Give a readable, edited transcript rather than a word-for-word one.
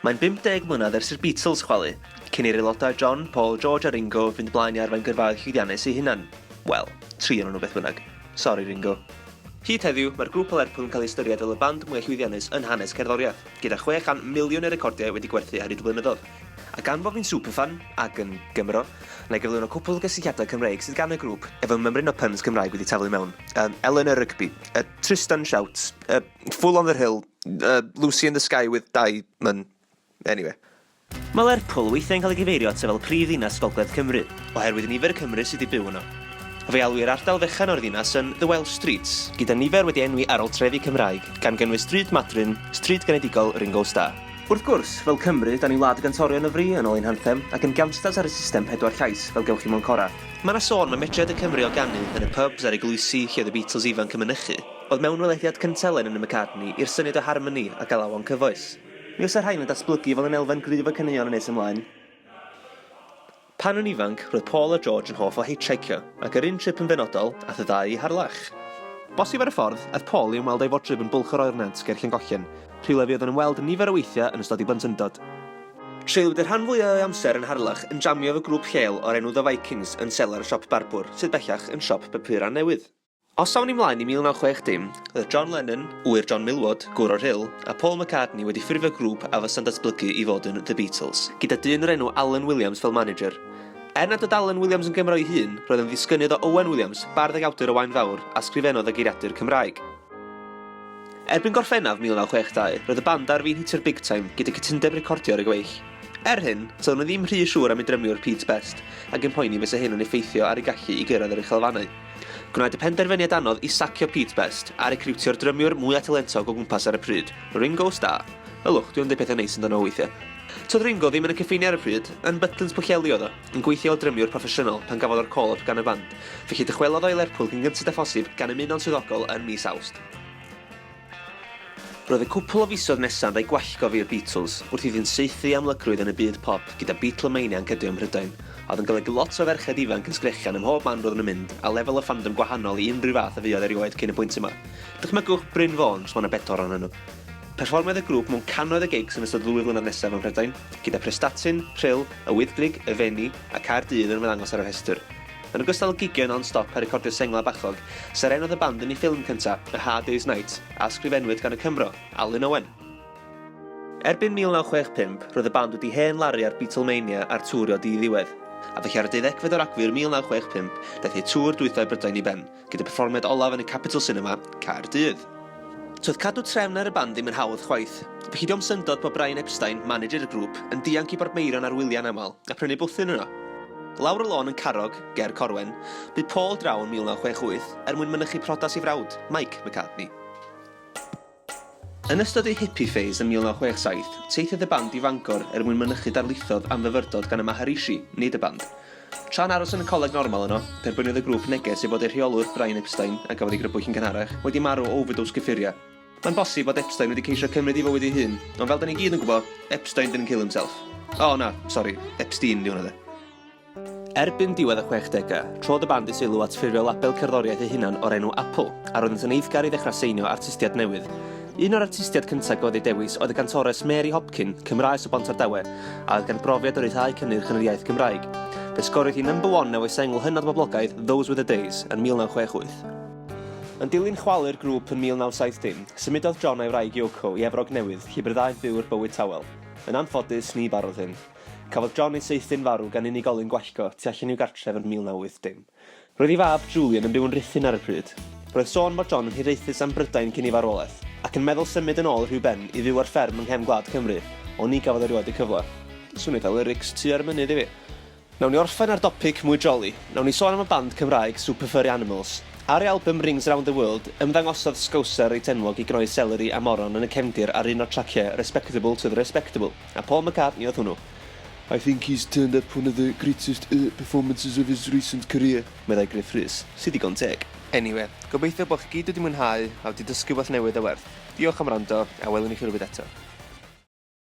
Mae'n 50 mlynedd ers i'r Beatles chwalu, cyn i'r aelodau John, Paul, George a Ringo fynd mlaen i arwain gyrfaoedd llwyddiannus eu hunain. Wel, tri ohonyn nhw beth bynnag. Sori Ringo. Hyd heddiw, mae'r grŵp o Lerpwl yn cael ei ystyried fel y band mwyaf llwyddiannus yn hanes cerddoriaeth, gyda 600 miliwn o recordiau wedi gwerthu ar hyd y blynyddoedd. A gan fod fi'n superfan, ac yn Gymro, na i gyflwyno cwpl o gysylltiadau Cymreig sydd gan y grŵp, efo mymryn o puns Cymraeg wedi taflu mewn. Um, Eleanor Rugby, Tristan Shouts, Fool on the Hill, Lucy in the Sky with Diamond. Anyway. Mae Lerpwl weithiau'n cael ei gyfeirio ato fel prif ddinas Gogledd Cymru, oherwydd nifer y Cymry sydd wedi byw yno. Fe elwir ardal fechan o'r ddinas yn The Welsh Streets, gyda nifer wedi enwi ar ôl trefi Cymraeg, gan gynnwys Stryd Madryn, stryd genedigol Ringo Starr. Wrth gwrs, fel Cymry, 'da ni'n wlad y gantorion o fri, yn ôl ein hanthem, ac yn gamstas ar y system pedwar llais, fel gewch chi mewn corau. Mae 'na sôn mai medriad y Cymry o ganu, yn y pubs a'r eglwysi lle oedd y Beatles ifanc yn mynychu, oedd mewnwelediad cyntaf Lennon a McCartney i'r syniad o harmoni ac alawon cyfoes. Mi fysa'r rhain yn datblygu fel yn elfen gryf o'r caneuon yn nes ymlaen. Pan o'n ifanc, roedd Paul a George yn hoff o hitchhicio, ac ar un trip yn benodol, ath y ddau i Harlech. Bosib ar y ffordd, aeth Paul i ymweld â'i fodryb yn Bwlch yr Oernant ger Llangollen, rhywle fuodd yn ymweld nifer o weithiau yn ystod ei blentyndod. Treuliwyd y rhan fwyaf o'i amser yn Harlech yn jamio efo grŵp lleol o'r enw The Vikings yn selar y siop barbwr, sydd bellach yn siop bapurau newydd. Os awn ni mlaen i 1960, roedd John Lennon, ŵyr John Millward, gŵr o'r Rhyl, a Paul McCartney wedi ffurfio grŵp a fysa'n datblygu i fod yn The Beatles, gyda dyn o'r enw Alan Williams fel manager. Er nad oedd Alan Williams yn Gymro ei hun, roedd yn ddisgynnydd o Owen Williams, bardd ag awdur o Waun Fawr, a sgrifennodd y geiriadur Cymraeg. Erbyn Gorffennaf 1962, roedd y band ar fin hitio'r big time, gyda cytundeb recordio ar y gweill. Er hyn, toedden nhw ddim rhy siŵr am ei drymiwr Pete Best, ac yn poeni fysa hyn yn effeithio ar ei gallu i gyrraedd yr uchelfannau. Gwnaed y penderfyniad anodd i sacio Pete Best a recriwtio'r drymiwr mwya talentog o gwmpas ar y pryd, Ringo Starr. Ylwch, dwi yn deud pethau neis amdano fo weithiau. Toedd Ringo ddim yn y cyffiniau ar y pryd, yn Butlins Pwllheli oedd o, yn gweithio fel drymiwr proffesiynol pan gafodd o'r call-up gan y band, felly dychwelodd o i Lerpwl cyn gynted â phosib gan ymuno'n swyddogol yn mis Awst. Roedd y cwpl o fisoedd nesaf yn rhai gwallgof i'r Beatles, wrth iddynt saethu i amlygrwydd yn y byd pop gyda Beatlemania yn cydio ym Mhrydain, a oedd yn golygu lot o ferched ifanc yn sgrechian ym mhob man roeddwn yn mynd, a lefel o ffandom gwahanol i unrhyw fath a fuodd erioed cyn y pwynt yma. Dychmygwch Bryn Fôn, jyst ma' 'na bedwar ohonyn nhw. Perfformiodd y grŵp mewn cannoedd o gigs yn ystod y ddwy flynedd nesaf ym Mhrydain, gyda Prestatyn, Rhyl, Y Wyddgrug, Y Fenni, a Caerdydd yn ymddangos ar y rhestr. Yn ogystal â gigio non-stop a recordio senglau bachog, serenodd y band yn ei ffilm cyntaf, A Hard Day's Night, a ysgrifennwyd gan y Cymro, Alun Owen. Erbyn 1965, roedd y band wedi hen laru ar Beatlemania a'r twrio di-ddiwedd, a felly ar y deuddegfed o Ragfyr 1965, daeth eu tŵr dwythau Brydain i ben, gyda perfformiad olaf yn y Capitol Cinema, Caerdydd. Toedd cadw trefn ar y band ddim yn hawdd chwaith, felly dio'm syndod bod Brian Epstein, manager y grŵp, yn dianc i Bortmeirion ar wyliau'n aml, a prynu bwthyn yno. Lawr y lôn yn Carrog, ger Corwen, bu Paul draw yn 1968 er mwyn mynychu priodas ei frawd, Mike McCartney. Yn ystod ei hippie phase yn 1967, teithiodd y band i Fangor er mwyn mynychu darlithoedd am fyfyrdod gan y Maharishi, nid y band. Tra'n aros yn y coleg normal yno, derbyniodd y grŵp neges ei fod eu rheolwr, Brian Epstein, a gafodd ei grybwyll yn gynharach, wedi marw o overdose cyffuriau. Mae'n bosib bod Epstein wedi ceisio cymryd ei fywyd ei hun, ond fel 'da ni gyd yn gwybod, Epstein didn't kill himself. O na, sori, Epstein 'di hwnna de. Erbyn diwedd y chwechdegau, trodd y band eu sylw at ffurfio label cerddoriaeth eu hunan o'r enw Apple, a roeddent yn eiddgar i ddechrau seinio artistiaid newydd. Un o'r artistiaid cyntaf gafodd eu dewis oedd y gantores Mary Hopkin, Cymraes o Bontardawe, a oedd gan brofiad o ryddhau cynnyrch yn yr iaith Gymraeg. Fe sgoriodd hi number one efo'i sengl hynod boblogaidd Those Were The Days yn 1968. Yn dilyn chwalu'r grŵp yn 1970, symudodd John a'i wraig Yoko i Efrog Newydd, lle bu'r ddau'n byw'r bywyd tawel. Yn anffodus, ni barodd hyn. Cafodd John ei saethu'n farw gan unigolyn gwallgo tu allan i'w gartref yn 1980. Roedd ei fab, Julian, yn byw yn Rhuthun ar y pryd. Roedd sôn bod John yn hiraethus am Brydain cyn ei farwolaeth, ac yn meddwl symud yn ôl rhyw ben i fyw ar fferm yng nghefn gwlad Cymru, ond ni gafodd erioed y cyfle. Swnio eitha lyrics Tŷ ar y Mynydd i fi. Nawn ni orffen ar dopic mwy jolly. Nawn ni sôn am y band Cymraeg Super Furry Animals. Ar ei albym Rings Around the World, ymddangosodd Scouser reit enwog i gnoi seleri a moron yn y cefndir ar un o'r traciau Respectable to the Respectable. A Paul McCartney oedd hwnnw. I think he's turned up one of the greatest performances of his recent career, meddai Gruff Rhys, sy'n ddigon teg. Eniwe, gobeithio bod chi gyd wedi mwynhau a wedi dysgu wbath newydd o werth. Diolch am wrando, a welwn i chi rywbryd eto.